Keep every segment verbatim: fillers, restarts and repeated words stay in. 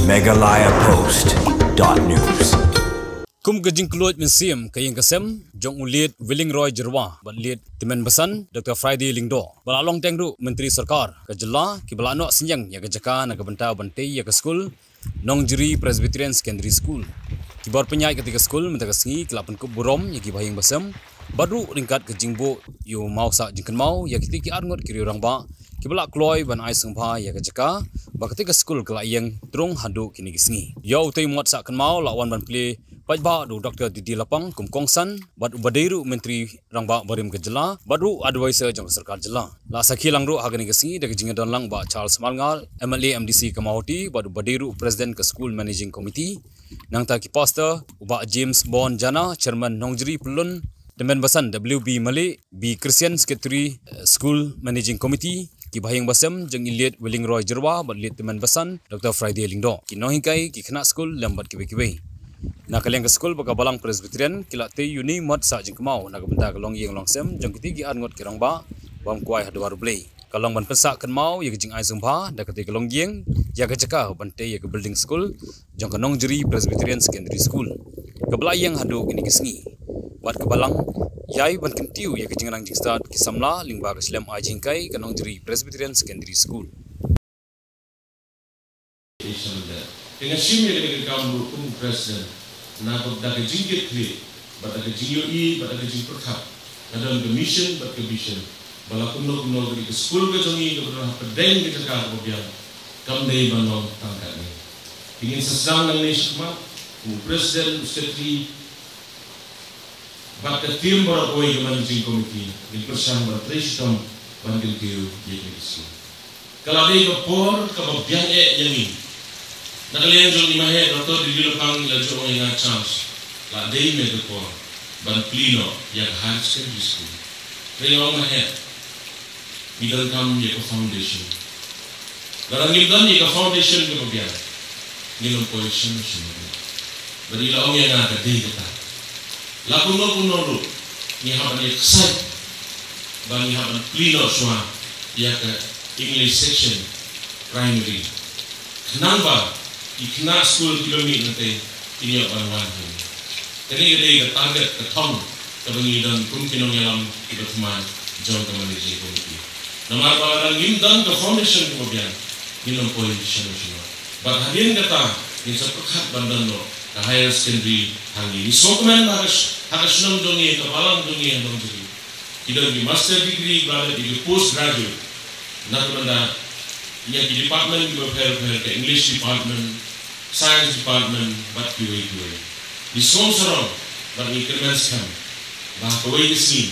Meghalaya Post dot news. Kum ka jingkylluid mynsiem ka ïing ka sem jong u Liet Willing Roy Jyrwa bad Liet Tymmen Basan, Doctor Friday Lyngdoh, ba la long teng ruh Myntri Sorkar ka jylla, kiba la noh synñiang ïa ka jaka na ka bynta ban tei ïa ka skul Nongjri Presbyterian Secondary School. Ki bor pynïaid katei ka skul mynta ka sngi ki la pynkup burom ïa ki bahaïing basem bad ruh ryngkat ka jingbuh ïa u mawsah jingkynmaw ïa kitei ki arngut ki riew rangbah kiba la kloi ban ai sngewbha ïa ka jaka, ba katei ka skul ka la ïeng trung haduh kine ki sngi. Ïa utei u mawsah kynmaw la wan ban plie paidbah da u Doctor D D Lapang kum kongsan bad uba dei ruh Myntri Rangbah barim ka jylla bad ruh advisor jong ka sorkar jylla. La sakhi lang ruh ha kane ka sngi da ka jingdon lang Bah Charles Marngar, M L A M D C ka Mawhati, bad uba dei ruh President ka School Managing Committee. Nangta ki pastor, u Bah James Bon Jana, Chairman Nongjri Pyllun, Tymmen Basan W B Malik, B Christian Secretary, eh, School Managing Committee, ki bahaïing basem jong i Liet Willing Roy Jyrwa bad Liet Tymmen Basan, Doctor Friday Lyngdoh, ki nonghikai, ki khynnah skul lem bad kiwei kiwei. Na ka liang ka skul bad ka balang Presbyterian ki la tei ïa une u mawsah jingkynmaw na ka bynta ka longïing longsem jong kitei ki arngut ki rangbah bym kwai ha duwar U Blei. Ka long ban pynsah kynmaw ïa ka jingai sngewbha da katei ka longïing ïa ka jaka ban tei ïa ka building skul jong ka Nongjri Presbyterian Secondary School, kaba la ïeng haduh kine ki sngi. Bad ka balang ïai ban kyntiew ïa ka jingrang jingstad ki samla lyngba ka shlem ai jinghikai ka Nongjri Presbyterian Secondary School. Te nga shim ïa kane ka kam ruh kum u president, na bad da ka jingkit khlieh, bad da ka jingïohi, bad da ka jingpyrkhat, nga don ka mission bad ka vision ba la kumno kumno ka dei ka skul ka jong ngi kaba don hapdeng ka jaka kaba biang, kam dei ban long tang katne. Te ngin sa sdang nangne shakhmat, kum u president, u secretary, bad ka team baroh kawei ka managing committee, ngin pyrshang ban trei shitom ban kyntiew ïa kane ka sien. Ka la dei ka por kaba biang eh ïa ngi. Na ka liang jong i Maheh Doctor D D Lapang i la ju ong ïa nga, Charles, la dei ne ka por ban plie noh ïa ka higher secondary school. Te nga ong, Maheh, ngi donkam ïa ka foundation. Lada ngim don ïa ka foundation kaba biang, ngin ym poi shano shano. Bad i la ong ïa nga, ka dei kata. La kumno kumno ruh ngi hap ban ïa ksai, ba ngi hap ban plie noh shuwa ïa ka English section primary, khnang ba ki khynnah skul kiba mih na tei kin ïoh ban wan hi. Kane ka dei ka target, ka thong kaba ngi don kum ki nongïalam kiba thymmai jong ka managing committee. Namar ba lada ngim don ka foundation kaba biang, ngin ym poi shano shano. Bad hadien kata ngin sa pyrkhat ban don noh ka higher secondary ha ngi. Ngi sngewkmen ha ka sh-, ha ka shnong jong ngi, ka balang jong ngi ha Nongjri, ki don ki master degree bad ki post graduate. Na ka bynta ïa ki department kiba pher pher, ka English department, science department bad kiwei kiwei. Ngi sngewsarong bad ngi kyrmen skhem ba kawei ka sngi,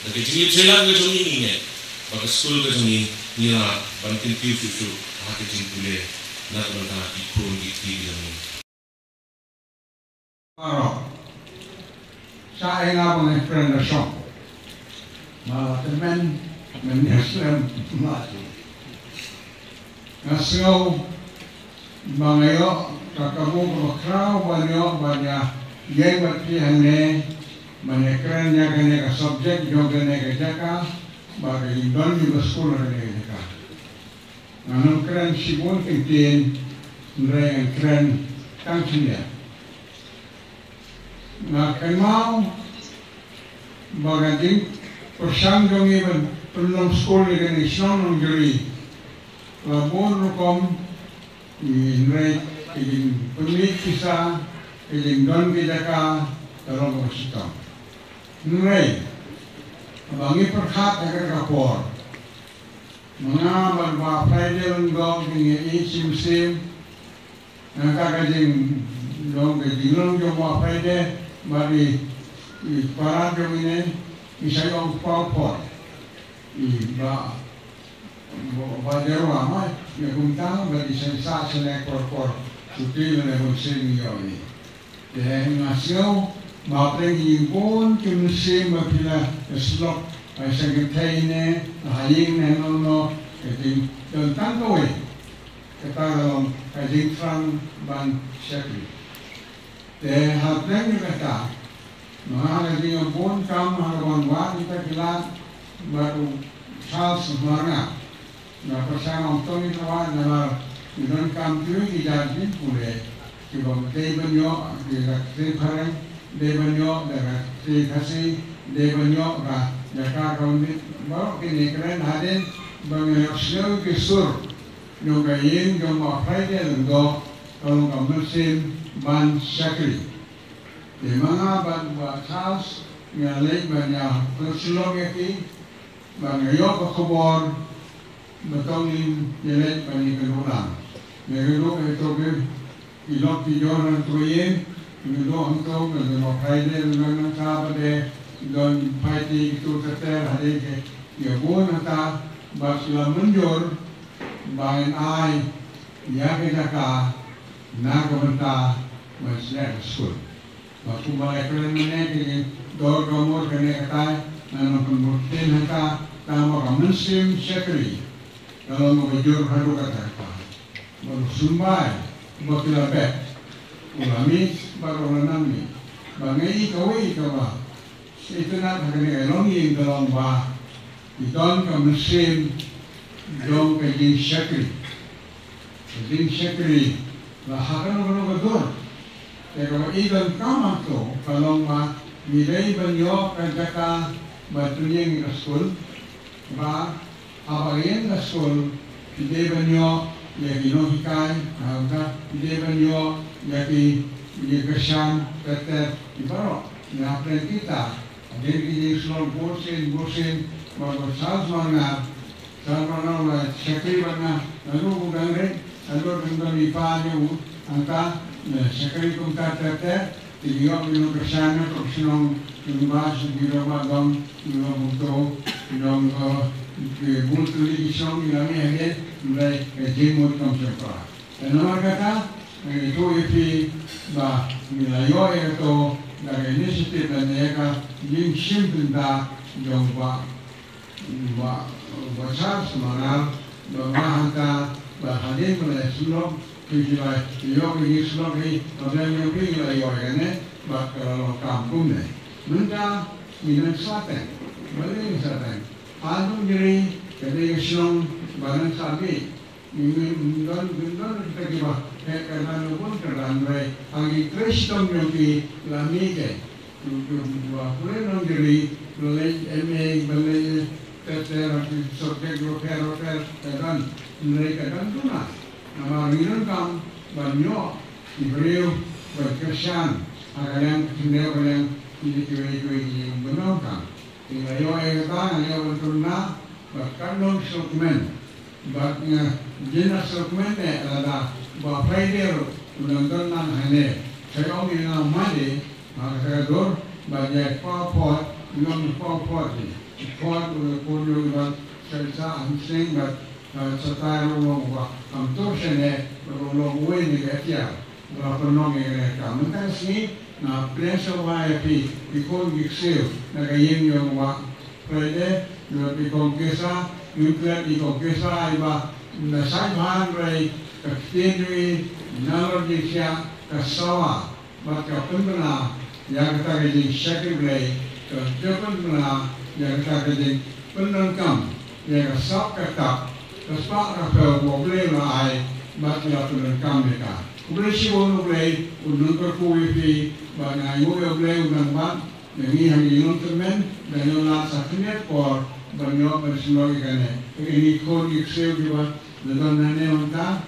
da ka jingïatrei lang ka jong ngi, ngi ngeit ba ka skul ka jong ngi, ngi lah ban kyntiew shuh shuh ha ka jingpule na ka bynta ki khun ki kti ki jong ngi. Baroh. Sa ïa nga ba ngan kren da shong. Ma la tymmen, men ïa slem ma tu. Nga sngew ba nga ïoh ka kabu kaba khraw ban ïoh ban ïa ïeng bad phi hangne ban ïa kren ïa kane ka subject jong kane ka jaka, ba ka jingdon jong ka skul ha kane ka jaka. Ngan ym kren shibun kyntien, hynrei ngan kren tang khyndiat. Nga kynmaw ba ka jingpyrshang jong ngi ban pynlong skul ïa kane ka shnong Nongjri la bun rukom, hynrei ka jingpynmih pisa, ka jingdon ka jaka ka long kaba shitom. Hynrei haba ngi pyrkhat ha kata ka por, ma nga bad Bah Friday Lyngdoh ngi ïeit shim shim. Nangta ka jingdon, ka jinglong jong Bah Friday bad i, i para jong ngi ne, i sa ïoh paw por. I Bah, Bah Jyrwa ma ïa kumta bad i sa, i sa shane por por. Shuti lane bun sien ngi ïoh i. Te nga sngew ba hapdeng ki bun ki mynsiem ba phi la slok, ba sa kynthei ne ha ïing ne no no, ka jingdon tang kawei, kata ka long ka jingthrang ban shakri. Te hapdeng kata, ma nga ka jingbun kam ha ka ban wad ïa kita ki lad bad u Charles Marngar. Nga pyrshang ong to ïa ka wad namar Ngi donkam kiwei ki jait jingpule kiba dei ban ïoh da ka ktien phareng, dei ban ïoh da ka ktien Khasi, dei ban ïoh ka jaka kaba mih. Baroh kine ki kren hadien ba ngi ïohsngew ïa ki sur jong ka ïing jong Bah Friday Lyngdoh ka long ka mynsiem ban shakri. Te ma nga bad Bah Charles ngi la leit ban ïa pynslok ïa ki, bad nga ïoh ka khubor ba tang ngin ïa leit ban ïa kynduh lang. Ïa kynduh ïa to ki, ki lok ki jor hangto ïing, kynduh hangto, kynduh ma Friday, kynduh nangta bad de don paiti kito ter ter hadien ki ïa bun hangta, bad ki la mynjur ba ngin ai ïa ka jaka na ka bynta ban shna ka skul. Bad kumba la kren mynne, ki dor ka mut kane katai, ngan ym pynbun ktien hangta, tang ba ka mynsiem shakri ka long kaba jur haduh katta katta. Bad u symbai ba ki la bet u la mih bad u la nang mih. Bad nga i kawei kaba itynnad ha kane ka longïing ka long ba i don ka mynsiem jong ka jingshakri. Ka jingshakri la ha kano kano ka dur. Te kaba i donkam hangto ka long ba ngi dei ban ïoh ka jaka ban pynïeng ïa ka skul, ba haba ïeng ka skul ngi dei ban ïoh ïa ki nonghikai, ngi dei ban ïoh ïa ki, ïa ki kyrshan ter ter, ki baroh. Ngi hap leh kita. Hadien ki jingshlur bunsien bunsien, ba u Charles Marngar, Charles Marngar u la shakri bad nga, naduh u dang rit, naduh dang don i pa jong u, hangta, u la shakri kumta ter ter, te ngi ïoh ïa u kyrshan na ka shnong, ïa u ba shu ngi ïoh ba dong, ïa u bun to, ïa u, eh, bun tylli ki shnong, ïa u la mih hadien, u la, eh, jingmut kam shaphrang. Te namar kata, ngi ïathuh ïa phi ba ngi la ïoh ïa kato da ka initiative lane ïa ka jingshim bynta jong u Bah, Bah, Bah Charles Marngar, ba ma hangta, ba hadien ba la ïasyllok, phi phi la ïoh ïa ka jingsyllok hi, ba biang ïa phi ngi la ïoh ïa kane, bad ka la long kam kumne. Mynta ngi nang Sahteng, balei ngi Sahteng? Hangto Nongri ka dei ka shnong ba nang Sahteng. Ngi, ngi don, ngi don kita kiba heh ka dan, u bun ka dan, hynrei ha ki trei shitom jong ki la mih ki. Ki, ki, kiba pule nongri, ba leit M A, ba leit ter ter ha ki subject bapher bapher, ka don, hynrei ka don duna. Namar ngi donkam ban ïoh ki briew ban kyrshan ha ka liang ka khyndew, ka liang kiwei kiwei ki jingdonkam. Te nga ïoh ïa kata, nga ïoh ban pynbna bad katno sngewkmen. Bad nga, jin nga sngewkmen eh lada Bah Friday ruh u dang don lang hangne. Sa ong ïa nga, Made, ha kata ka dur, bad ïa Pau Phot, u ong Pau Phot hi. Phot u la pun ïa u bad sa sa han seng bad, eh, sa tai ruh u ong ba kam tur shane, bad u long uwei na ki atiar. Nga la pynlong ïa kane ka kam. Mynta ka sngi nga pdiang sngewbha ïa phi, ki khun ki ksiew na ka ïing jong u Bah Friday, ïa i Kong Kesa, ïa i Kong Kesa, ïa ba na sait bha hynrei ka ktien jong i nalor jingkhiah ka sawa bad ka pynbna ïa kata ka jingshakri Blei, ka pynbna ïa kata ka jingpyndonkam ïa ka sap ka tap, ka spah ka phew ba U Blei u la ai, bad ngi la pyndonkam ïa ka. U Blei shibun, U Blei un nang kyrkhu ïa phi, bad nga ainguh ïa U Blei un nang bad ïa ngi ha ngi long tymmen, da ngi long lad sa khyndiat por ban ïoh ban sngewthuh ïa kane. Ïa kine ki khun ki ksiew kiba la don hangne mynta,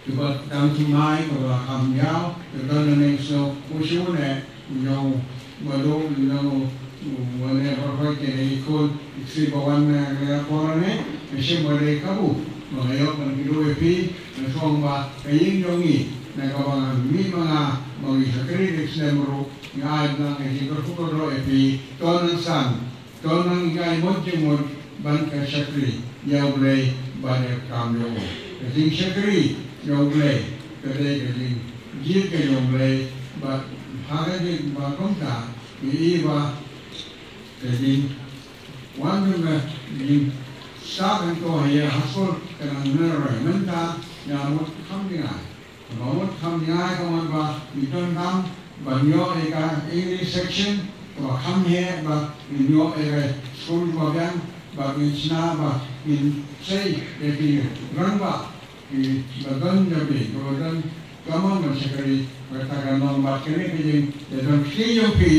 kiba dang thymmai, kiba la kham ïaw, kiba don hangne, so u shu ne, u ïong, ba do u ïong, u wane ba roi, te ne i khun i ksiew ba wan na ka por ne, i shim ba dei kabu. Ba nga ïoh ban kynduh ïa phi, nga shong ba ka ïing jong ngi, na kaba nga mih ma nga, ba ngi shakri da ka snem ruh, nga ai ba nga jingkyrkhu kyrdoh ïa phi. To nang san, to nang ïai mut jingmut ban ka shakri ïa U Blei bad ïa ka kam jong u. Ka jingshakri ïa U Blei ka dei ka jingjied ka jong U Blei, bad ha ka jingba kumta ngi i ba ka jingwan jong ka jingsah hangto ha ïa ha skul ka nang nang roi. Mynta ngi la mut kham jngai. Ba mut kham jngai, ka mut ba ngi donkam ban ïoh ïa ka English section kaba kham heh, ba ngin ïoh ïa ka skul kaba biang, ba ngin shna, ba ngin sei ïa ki rangbah Ki ba don jong phi, ki ba don kamon ban shakri, ba ta ka nong bad kane ka jing, ïa don ki jong phi,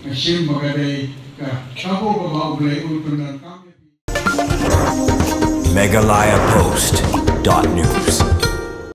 nga shim ba ka dei ka kabu kaba U Blei u pyndonkam ïa phi. Meghalaya Post dot news.